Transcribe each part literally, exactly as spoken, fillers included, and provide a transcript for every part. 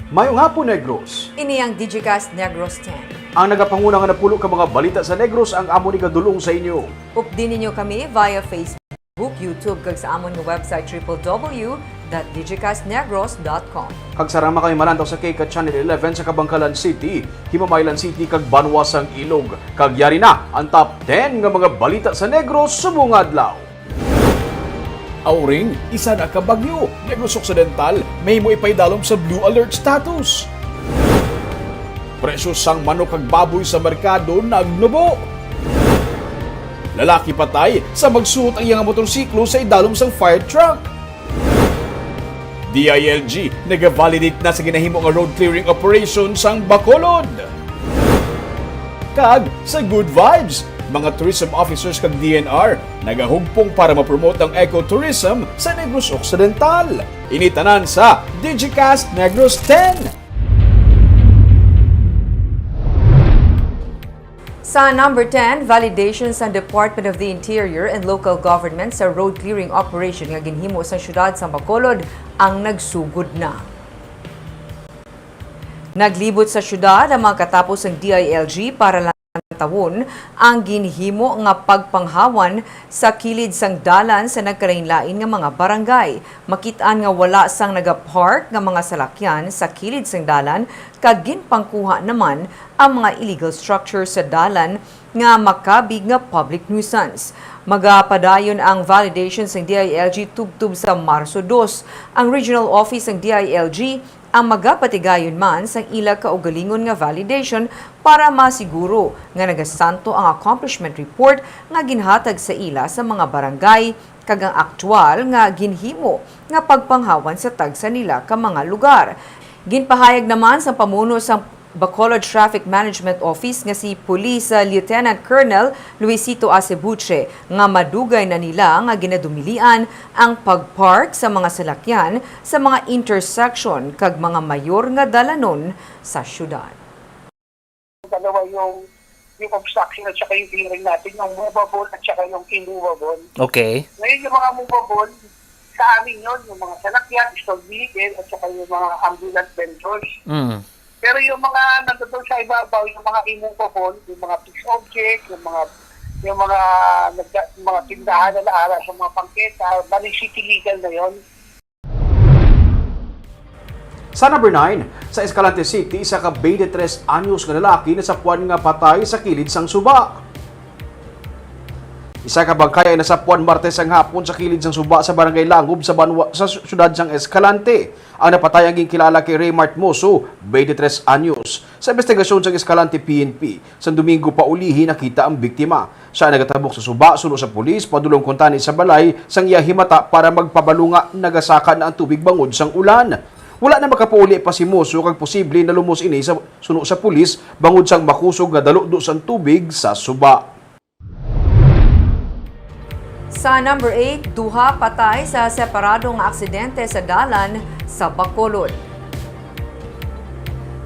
Mayong hapon, Negros. Ini ang Digicast Negros ten. Ang nagapanguna nga napulo ka mga balita sa Negros ang amon igadulong sa inyo. Updi ninyo kami via Facebook, YouTube, kag sa amon nga website, triple W dot digicast negros dot com. Kag sarang man kami malantaw sa K K Channel eleven sa Kabankalan City, Himamaylan City, kag Banwa sang Ilog. Kag yari na ang top ten nga mga balita sa Negros subong adlaw. Auring, isa na ka bagyo, Negros Occidental, mahimo ipaidalom sa blue alert status. Presyo sang manok kag baboy sa merkado nagnubo. Lalaki patay sa magsuhot ang iyang motorsiklo sa idalom sang fire truck. D I L G nagavalidate na sa ginahimo nga road clearing operation sang Bacolod. Kag sa Good Vibes, mga tourism officers kag D N R nagahugpong para ma-promote ang ecotourism sa Negros Occidental. Ini tanan sa Digicast Negros ten. Sa number ten, validation sa Department of the Interior and Local Government sa road clearing operation nga ginhimo sa siyudad sa Bacolod ang nagsugod na. Naglibot sa siyudad ang mga katapos sang D I L G para lantawon ang ginhimo nga pagpanghawan sa kilid sang dalan sa nagkalainlain nga mga barangay. Makit-an nga wala sang nagapark nga mga salakyan sa kilid sang dalan, kag ginpangkuha naman ang mga illegal structure sa dalan nga makabig nga public nuisance. Magapadayon ang validation sang D I L G tubtob sa Marso dos. Ang regional office sang D I L G ang magapatigayon man sang ila kaugalingon nga validation para masiguro nga nagasanto ang accomplishment report nga ginhatag sa ila sa mga barangay kag ang aktual nga ginhimo nga pagpanghawan sa tagsa nila ka mga lugar. Ginpahayag naman sang pamuno sang Bacolod Traffic Management Office nga si Police, uh, Lieutenant Colonel Luisito Acebuche nga madugay na nila nga ginadumilian ang pagpark sa mga salakyan sa mga intersection kag mga mayor nga dalanon sa syudad. Dalawa yung, yung obstruction at saka yung clearing natin, yung movable at saka yung immovable. Okay. Ngayon, yung mga movable, sa amin yun, yung mga salakyan, stored vehicle, at saka yung mga ambulant vendors. Mm. Pero yung mga nandoon sa ibabaw, yung mga immovable, yung mga fixed object, yung mga, yung mga nagda-, mga tindahan na naara sa mga pangketa, bali city legal na yon. Sa number nine, sa Escalante City, isa ka twenty-three anyos nga lalaki nasapwan nga patay sa kilid sang suba. Isa ka bangkay ang nasapwan Martes ang hapon sa kilid sang suba sa Barangay Langob sa banwa sa sy-, syudad sang Escalante. Ang napatay ang ginkilala kay Raymart Moso, twenty-three anyos. Sa investigasyon sang Escalante P N P, sang Domingo pa ulihi nakita ang biktima. Siya nagatabok sa suba suno sa pulis, padulong kuntani sa balay sang iya himata para magpabalo nga nagasaka na ang tubig bangod sang ulan. Wala na makapauli pa si Moso kag posible nalumos ini sa suno sa pulis bangod sang makusog nga daludo sang tubig sa suba. Sa number eight, duha patay sa separado nga aksidente sa dalan sa Bacolod.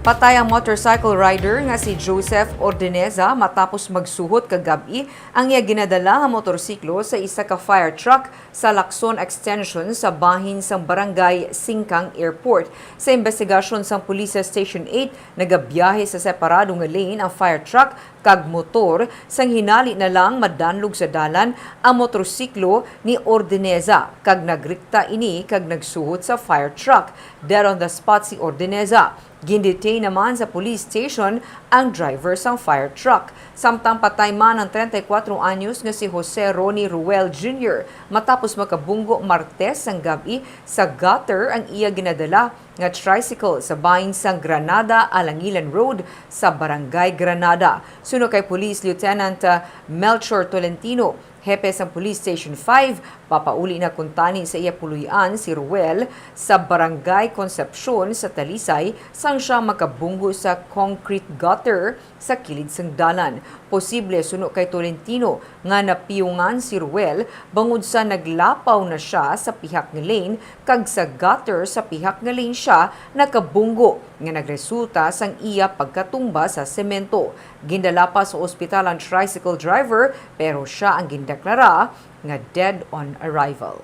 Patay ang motorcycle rider nga si Joseph Ordineza matapos magsuhot kagab-i ang iya ginadala nga motorsiklo sa isa ka fire truck sa Lacson Extension sa bahin sang Barangay Singkang Airport. Sa investigasyon sang Police sa Station eight, nagabiyahe sa separado nga lane ang fire truck kag motor, sang hinali na lang madanlog sa dalan ang motorsiklo ni Ordineza, kag nagrikta ini kag nagsuhot sa fire truck. Dead on the spot si Ordineza. Gindetain naman sa police station ang driver sang fire truck. Samtang patay man ang treinta y cuatro anyos nga si Jose Ronnie Ruel Junior matapos makabunggo Martes sang gab-i sa gutter ang iya ginadala nga tricycle sa bahin sang Granada, Alangilan Road sa Barangay Granada. Suno kay Police Lieutenant, ah, Melchor Tolentino, hepe sang Police Station five, papauli na kuntani sa iya puloy-an si Ruel sa Barangay Concepcion sa Talisay, sang siya makabunggo sa concrete gutter sa kilid sang dalan. Posible, suno kay Tolentino, nga napiyungan si Ruel bangod sa naglapaw na siya sa pihak nga lane kag sa gutter sa pihak nga lane siya nakabunggo, nga nagresulta sang iya pagkatumba sa semento. Gindala pa sa ospital ang tricycle driver, pero siya ang gindeklara nga dead on arrival.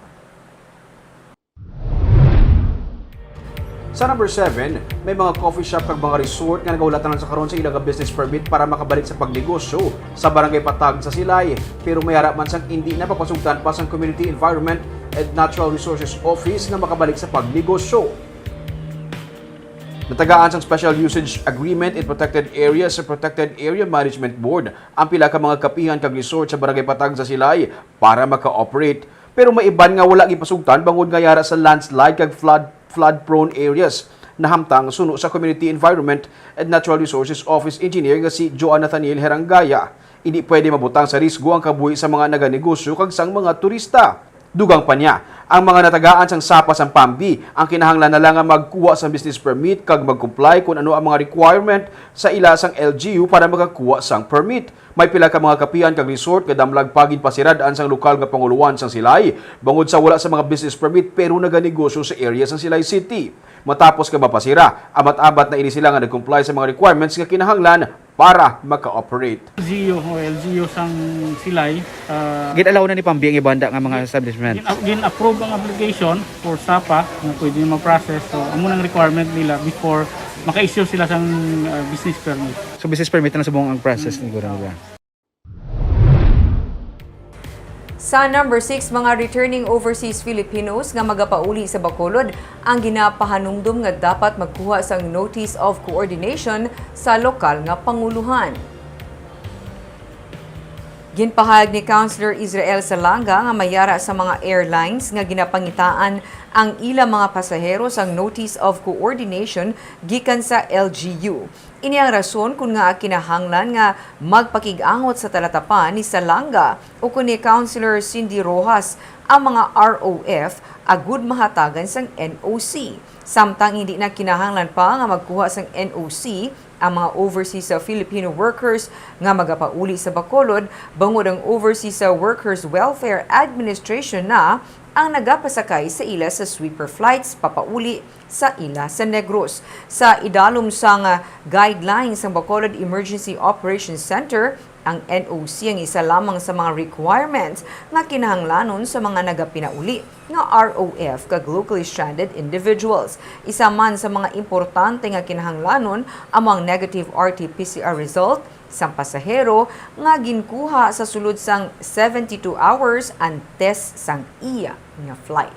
Sa number seven, may mga coffee shop kag mga resort nga nagahulatan sa karon sa ilang business permit para makabalik sa pagnegosyo sa Barangay Patag sa Silay, pero may ara man sang indi na papasugtan pa sang Community Environment and Natural Resources Office nga makabalik sa pagnegosyo. Natagaan sang Special Usage Agreement in Protected Areas sa Protected Area Management Board ang pila ka mga kapihan kag resort sa Barangay Patag sa Silay para maka-operate. Pero may iban nga wala gipasugtan bangod nga yara sa landslide kag flood, flood-prone areas, nahamtang suno sa Community Environment and Natural Resources Office Engineer nga si Joan Nathaniel Herangaya. Hindi pwede mabutang sa risgo ang kabuhi sa mga naganegosyo kag sang mga turista. Dugang pa niya, ang mga natagaan sang sapa sang PAMBI ang kinahanglan na lang nga magkuha sang business permit kag mag-comply kon ano ang mga requirement sa ila sang L G U para makakuha sang permit. May pila ka mga kapihan kag resort nga damlag pa ginpasirad-an sang lokal nga pangulohan sang Silay bangod sa wala sa mga business permit pero naganegosyo sa area sang Silay City. Matapos nga mapasira, amat-amat na ini sila nga nag-comply sa mga requirements nga kinahanglan para maka-operate. L G U o L G U sang Silay, ah, Gin-allow na ni PAMBI ang iban da nga mga establishment? Gin-, gin-approve ang application for sapa nga pwede na ma-process. So, amo nang requirement nila before maka-issue sila sang, ah, business permit. So, business permit na subong ang process ni guro nila. Sa number six, mga returning overseas Filipinos nga magapauli sa Bacolod ang ginapahanumdom nga dapat magkuha sang Notice of Coordination sa lokal nga pangulohan. Ginpahayag ni Councilor Israel Salanga nga may ara sa mga airlines nga ginapangitaan ang ilang mga pasahero sang Notice of Coordination gikan sa L G U. Ini ang rason kon ngaa kinahanglan nga magpakig-angot sa talatapan ni Salanga ukon ni Councilor Cindy Rojas ang mga R O F agud mahatagan sang N O C. Samtang hindi na kinahanglan pa nga magkuha sang N O C ang mga overseas sa Filipino workers nga magapauli sa Bacolod, bangod ang Overseas sa Workers Welfare Administration na ang nagapasakay sa ila sa sweeper flights papauli sa ila sa Negros. Sa idalom sang, ah, guidelines sang Bacolod Emergency Operations Center, ang N O C ang isa lamang sa mga requirements nga kinahanglanon sa mga nagapinauli nga R O F kag locally stranded individuals. Isa man sa mga importante nga kinahanglanon amo ang negative R T P C R result sang pasahero nga ginkuha sa sulod sang seventy-two hours antes sang iya nga flight.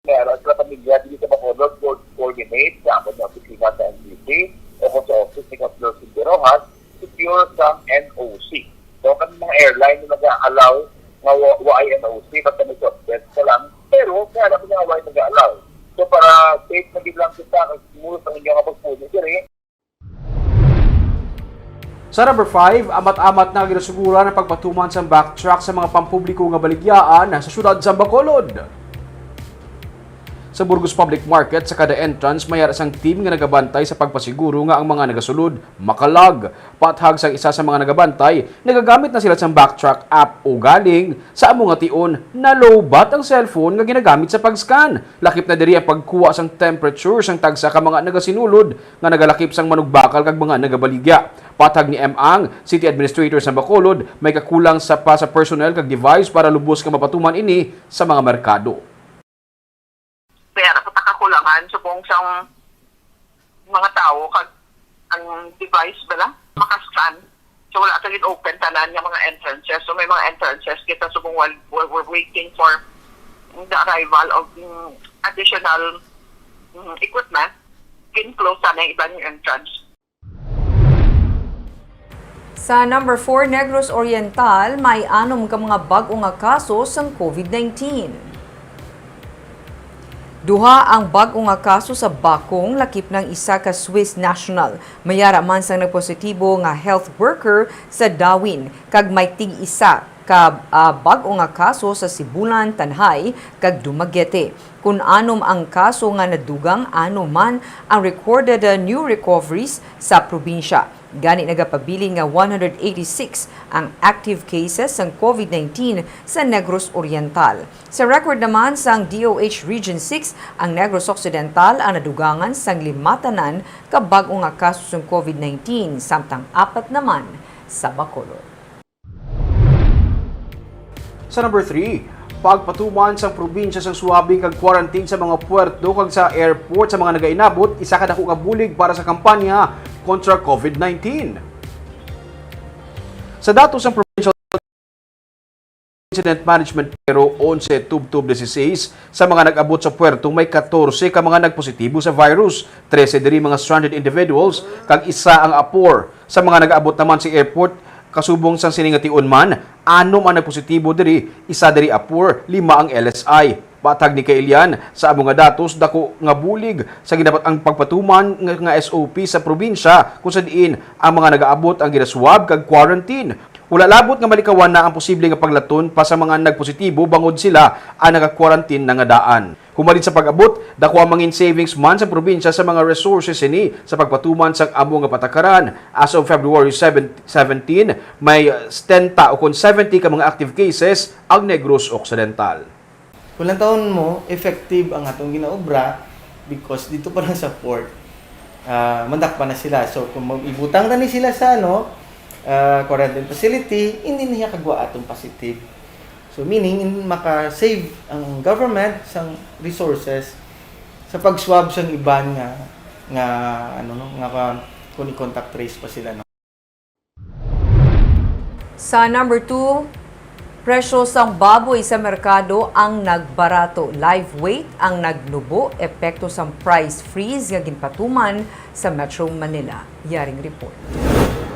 Meron sila pamilya dito sa Bacolod, co-, coordinate sa amon nga opisina sa N B C o kung sa office ni Councilor Cindy Rojas, secure sa N O C. So, kami mga airline na nag-allow nga wa-, wa ay N O C, basta may subject ka lang. Pero, kaya lang nga wa ay nag-allow. So, para safe na gid lang kita, kag smooth ang inyo nga pagpuli diri. Sa number five, amat-amat na ginasuguran ang pagpatuman sang backtrack sa mga pampubliko nga baligyaan sa siyudad sa Bacolod. Sa Burgos Public Market, sa kada entrance, may ara sang team nga nagabantay sa pagpasiguro nga ang mga nagasulod makalag. Pathag sang isa sa mga nagabantay, nagagamit na sila sang backtrack app, ugaling sa amo nga tion, nalowbat ang cellphone nga ginagamit sa pag-scan. Lakip na diri ang pagkuha sang temperature sang tagsa ka mga nagasinulod nga nagalakip sang manugbakal kag mga nagabaligya. Pathag ni M. Ang, City Administrator sa Bacolod, may kakulang sa pa sa personnel kag device para lubos nga mapatuman ini sa mga merkado. Kaya dapat nakakulangan subong sang mga tawo kag ang device bala makascan. So, wala ta gid open tanan nga mga entrances. So, may mga entrances kita subong while we're, we're waiting for the arrival of, mm, additional, mm, equipment. Gin-close sana yung iban yung entrance. Sa number four, Negros Oriental, may anom ka mga bag-o nga kaso sang COVID nineteen. Duha ang bag-o nga kaso sa bakong, lakip ng isa ka Swiss national. May ara man sang nagpositibo nga health worker sa Dawin, kag may tig-isa ka, ah, bag-o nga kaso sa Sibulan, Tanjay, kag Dumaguete. Kun anom ang kaso nga nadugang, anom man ang recorded, ah, new recoveries sa probinsya. Gani nagapabilin nga one hundred eighty-six ang active cases sang COVID nineteen sa Negros Oriental. Sa record naman sang D O H Region six, ang Negros Occidental ang nadugangan sang lima tanan ka bag-o nga kaso sang COVID nineteen, samtang apat naman sa Bacolod. Sa number three, Pagpatuman sang probinsya sang swabe kag quarantine sa mga puerto kag sa airport sa mga nagainabot, isa ka dako nga bulig para sa kampanya kontra COVID nineteen. Sa datos sang Provincial Incident Management Bureau, onse tubtob dieciséis sa mga nag-abot sa puerto, may katorse ka mga nagpositibo sa virus, trese diri mga stranded individuals, kag isa ang apor. Sa mga nag-abot naman sa airport, kasubong sang sini nga tion man, anom ang nagpositibo diri, isa diri apor, lima ang L S I. Patag ni Kailian, sa amo nga datos, dako nga bulig sa ginabat ang pagpatuman nga, nga S O P sa probinsya, kung sa diin ang mga nagaabot ang ginaswab kag quarantine. Wala labot nga malikawan na ang posible nga paglaton pa sa mga nagpositibo bangod sila ang naka-quarantine na nga daan. Humalin sa pag-abot, dako ang mangin savings man sa probinsya sa mga resources sini sa pagpatuman sang amo nga patakaran. As of February seven, seventeen, may setenta o kon seventy ka mga active cases ang Negros Occidental. Kung lantawon mo, effective ang atong ginaobra because dito pa lang sa port, ah, mandakpan na sila. So, kung mag-, ibutang na ni sila sa, ano, ah, quarantine facility, hindi niya kagwa atong positive. So, meaning, in, maka-save ang government sang resources sa pag-swab sang iban nga, nga, ano, no, nga ka-, kung i-contact trace pa sila, no? Sa number two, presyo sang baboy sa merkado ang nagbarato. Live weight ang nagnubo epekto sang price freeze nga ginpatuman sa Metro Manila. Yaring report.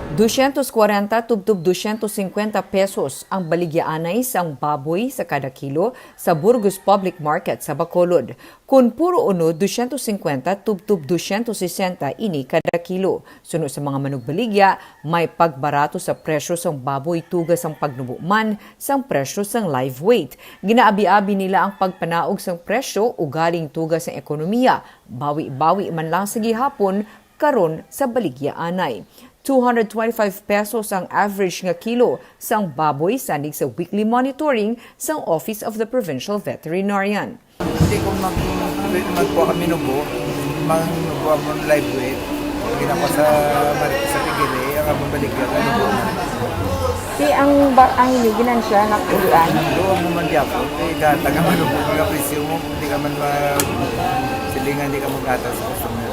Dosyentos kwarenta tubtob dosyentos singkwenta pesos ang baligyaanay sang baboy sa kada kilo sa Burgos Public Market sa Bacolod. Kon puro unod, dosyentos singkwenta tubtob dosyentos sesenta ini kada kilo. Suno sa mga manugbaligya, may pagbarato sa presyo sang baboy tuga sang pagnubo man sang presyo sang live weight. Ginaabi-abi nila ang pagpanaog sang presyo ugaling tuga sang ekonomiya, bawi-bawi man lang sa gihapon karon sa baligyaanay. Two hundred twenty-five pesos ang average nga kilo sang baboy sanig sa weekly monitoring sang Office of the Provincial Veterinarian. Hindi ko mag-, magkuha kami nubo, magnubo amon live weight. Hindi na ko sa Marites sa Pigiri, ang among baligya ka nubo. Ti ang ba ang inyo ginansya na kuan? Luwag mo man gyapon, eh, gatag ang nubo nga presyo mo, kung di ka man ma-, silingan, di ka maggatag sa customer.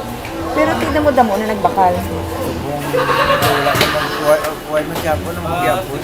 Pero ti damo-damo na nagbakal. Subong wala ka man kuha, kuha man gyapon, ang gyapon.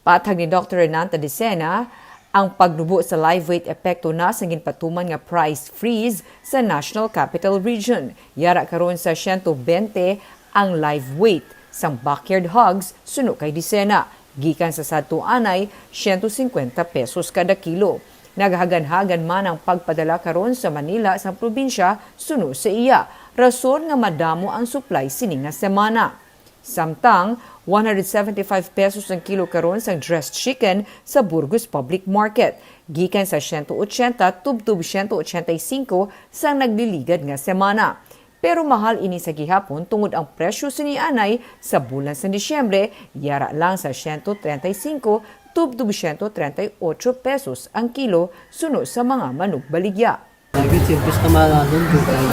Patag ni Doctor Renanta Dicena, ang pagnubo sa live weight epekto na sa ginpatuman nga price freeze sa National Capital Region. Yara karon sa siyento bente ang live weight sang backyard hogs suno kay Dicena, gikan sa sadto anay siyento singkwenta pesos kada kilo. Naghaganhagan man ang pagpadala karon sa Manila sang probinsya suno sa iya, rason nga madamo ang supply sini nga semana. Samtang, one hundred seventy-five pesos ang kilo karon sang dressed chicken sa Burgos Public Market, gikan sa siyento otsenta tubtob siyento otsenta y singko sang nagliligad nga semana. Pero mahal ini sa gihapon tungod ang presyo sini anay sa bulan sang Disyembre yara lang sa siyento trenta y singko tubtob siyento trenta y otso pesos ang kilo suno sa mga manugbaligya. David, siyempre sa kamalanan, di tayo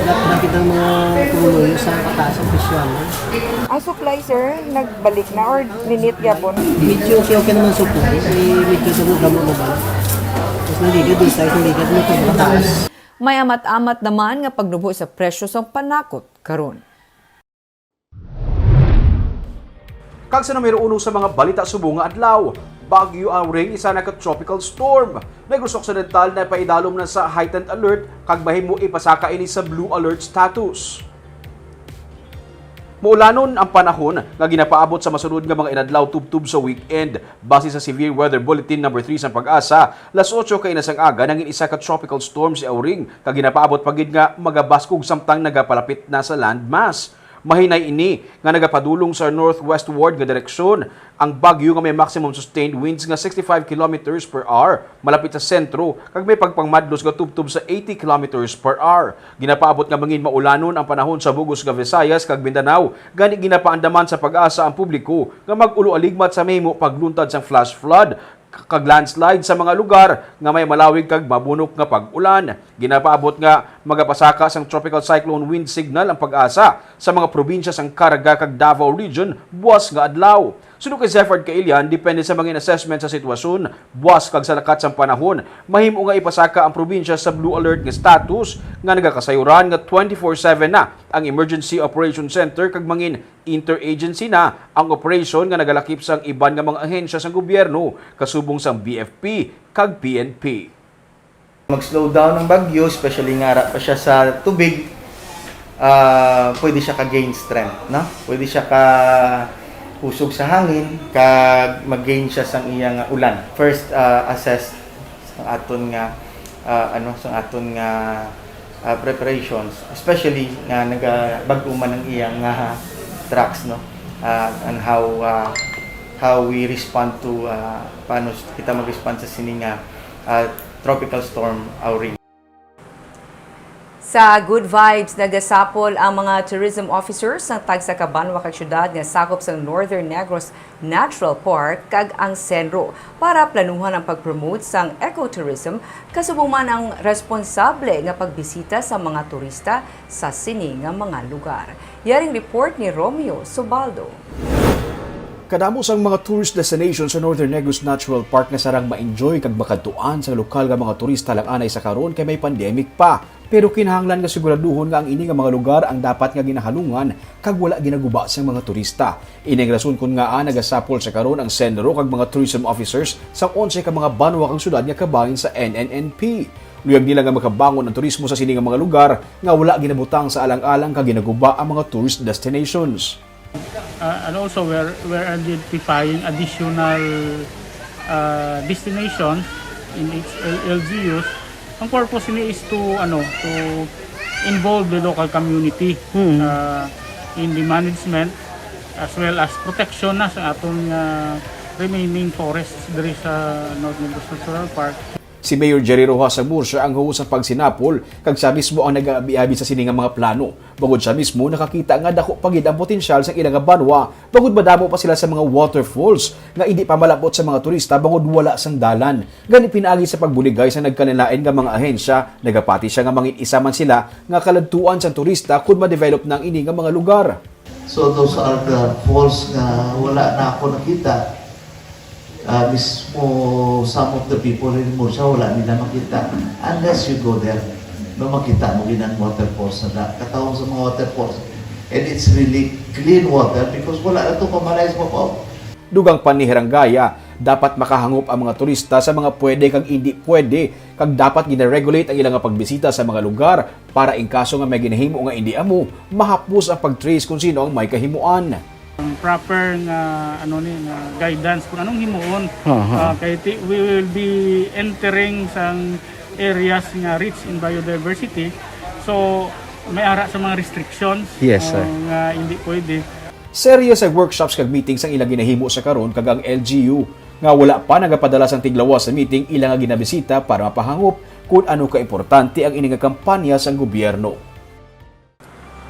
nakikita ang mga pumuluyo sa kataas ang presyo, ano? Ang supply, sir, nagbalik na or ninit gyapon? Medyo okay, okay naman supply. May medyo damo-damo naman. Tapos naliligad, doon tayo, naliligad, may pagmataas. May amat-amat naman nga pagnubo sa presyo sang panakot karon. Kag sa numero uno sa mga balita subong nga adlaw, Baguio Auring isa na ka tropical storm. Negros Occidental napaidalom na sa heightened alert kag mahimo ipasaka ini sa blue alert status. Maulanon ang panahon nga ginapaabot sa masunod nga mga inadlaw tubtob sa weekend. Base sa Severe Weather Bulletin number three sang PAGASA, las otso kaina sang aga nangin isa ka tropical storm si Auring kag ginapaabot pa gid nga magabaskog samtang nagapalapit na sa landmass. Mahinay ini nga nagapadulong sa northwestward nga direksyon. Ang bagyo nga may maximum sustained winds nga sixty-five kilometers per hour malapit sa sentro kag may pagpangmadlos nga tubtob sa eighty kilometers per hour. Ginapaabot nga mangin maulanon ang panahon sa bug-os nga Visayas kag Mindanao, gani ginapaandaman sa PAGASA ang publiko nga mag-ulo aligmat sa mahimo pagluntad sang flash flood kag landslide sa mga lugar nga may malawig kag mabunok nga pag-ulan. Ginapaabot nga magapasaka sang tropical cyclone wind signal ang PAGASA sa mga probinsya sang Caraga kag Davao Region buas nga adlaw. Suno kay Zefard Kailian, depende sa mga assessment sa sitwasyon, buas kag sa lakat sang panahon, mahimo nga ipasaka ang probinsya sa blue alert nga status nga nagakasayuran nga twenty-four seven na ang Emergency Operation Center kag mangin interagency na ang operation nga nagalakip sang iban nga mga ahensya sang gobyerno, kasubong sang B F P kag P N P. Mag-slow down ang bagyo, especially nga ara pa siya sa tubig, ah, pwede siya ka-gain strength, no? Pwede siya ka kusog sa hangin, kag mag-gain siya sang iya nga ulan. First, ah, assess sang aton nga, ah, ano, sang aton nga, ah, preparations, especially nga nagabag-o man ang iya nga tracks, no? Ah, and how, ah, how we respond to, ah, paano kita mag-respond sa sini nga, ah, Tropical Storm Auring. Sa Good Vibes, nagasapol ang mga tourism officers sang tagsa ka banwa kag syudad nga sakop sa Northern Negros Natural Park kag ang CENRO para planuhan ang pag-promote sang ecotourism, kasubong man ang responsable nga pagbisita sa mga turista sa sini nga mga lugar. Yaring report ni Romeo Subaldo. Kadamo sang mga tourist destination sa Northern Negros Natural Park nga sarang ma-enjoy kag makadtuan sang lokal nga mga turista lang anay sa karon kay may pandemic pa. Pero kinahanglan nga siguraduhon nga ang ini nga mga lugar ang dapat nga ginahalungan kag wala ginaguba sang mga turista. Ini ang rason kon ngaa nagasapol sa karon ang CENRO kag mga tourism officers sa onse ka mga banwa kag syudad nga kabahin sa N N N P. Luyag nila nga makabangon ang turismo sa sini nga mga lugar nga wala ginabutang sa alang-alang kag ginaguba ang mga tourist destinations. Uh, and also, we're, we're identifying additional, uh, destinations in each L-, L G Us. Ang purpose ni is to, ano, to involve the local community, Mm. uh, in the management as well as protection na sa aton, uh, remaining forests diri sa North Negros Natural Park. Si Mayor Jerry Roxas Murcia ang huo sa pagsinapol, kag siya mismo ang nag-aabi-abi sa sini nga mga plano. Bangod siya mismo nakakita nga daku pa gid ang potensyal sang ila nga banwa, bangod madamo pa sila sa mga waterfalls nga indi pa malab-ot sa mga turista bangod wala sang dalan. Gani pinaagi sa pagbuligay sa nagkalain-lain nga mga ahensya, nagapati siya nga mangin-isa man sila nga kaladtuan sang turista kon ma-develop na ang ini nga mga lugar. So those are the falls nga wala na ako nakita. Ah, mismo some of the people in Murcia, wala nila makita. Unless you go there, no, makita mo gid ang waterfalls na da-, katawag sa mga waterfalls. And it's really clean water because wala na to pamalay sa babaw. Dugang pa ni Herangaya, dapat makahangop ang mga turista sa mga pwede kag indi pwede, kag dapat gina-regulate ang ilang pagbisita sa mga lugar para in kaso nga may ginahimo nga indi amo, mahapos ang pag-trace kung sino ang may kahimuan. Ang proper nga, ano ni, nga guidance kung anong himuon. Aha. Ah, kay ti-, we will be entering sang areas nga rich in biodiversity. So, may ara sa mga restrictions, Yes, sir. ah, nga hindi pwede. Serye sa workshops kag meetings ang ilang ginahimo sa karon, kag ang L G U nga wala pa nagapadala sang tiglawas sa meeting ila nga ginabisita para mapahangop kun ano ka importante ang ini nga kampanya sang gobyerno.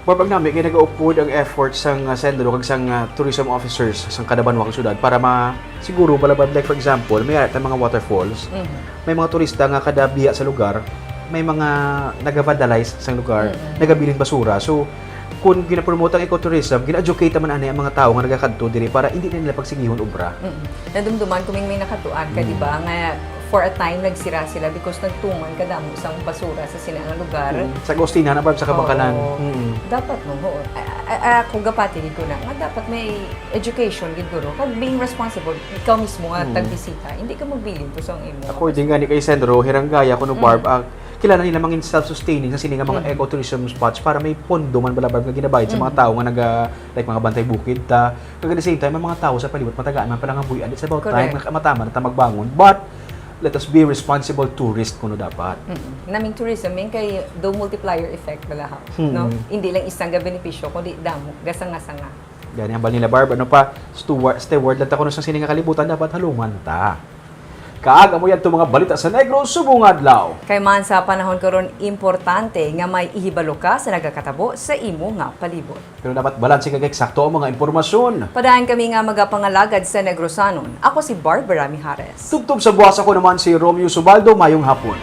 Barb, ang nami kay nagaupod ang effort sang, ah, CENRO kag sang, ah, tourism officers sang kada banwa kag syudad para ma-, siguro, bala, Barb, like, for example, may ara ta mga waterfalls, Mhm. may mga turista nga kada biya sa lugar, may mga naga-vandalize sang lugar, Mm-mm. nagabilin basura. So, kung ginapromote ang ecotourism, gina-educate naman ani ang mga tawo nga nagakadto diri para hindi na nila pagsigihon obra. Mm-mm. Nadumduman ko may, may nakatuan ka, di ba, Mm. nga for a time nagsira sila because nagtuman kadamo sang basura sa sila nga lugar. Mm. Sa Agustina na, Barb, sa Kabangkalan. Oo. Mm. Dapat, no, oo. A-, a-, a-, ako gapati gid ko na nga dapat may education gid guro. Kag being responsible, ikaw mismo nga Mm. tagbisita, hindi ka magbilin to sa imo. According gani kay CENRO, Herangaya, kuno, Mm. Barb, ah, kilala nila mangin self-sustaining sa sini nga mga Mm. ecotourism spots para may pondo man bala, Barb, nga ginabayad sa mga Mm. tawo nga naga-, like, mga bantay bukid ta. Kag at the same time, ang mga tawo sa palibot matagaan man pala nga buy-an. It's about Correct. time nga matama na ta magbangon. But let us be responsible tourist kuno dapat. Mm-mm. Naming tourism, may kay do multiplier effect bala, ha? Mm. No? Hindi lang isang ga benepisyo, kundi damo, gasanga-sanga. Gani ang bal nila, Barb, ano pa? Steward, steward lang ta kuno sa sini nga kalibutan, dapat halungan ta. Kag amo yadto mga balita sa Negros subong adlaw. Kay man sa panahon karon, importante nga may ihibalo ka sa nagakatabo sa imo nga palibot. Pero dapat balanse kag eksakto ang mga impormasyon. Padayon kami nga magapangalagad sa Negrosanon. Ako si Barbara Mijares. Tubtob sa buwas, ako naman si Romeo Subaldo. Mayong hapon.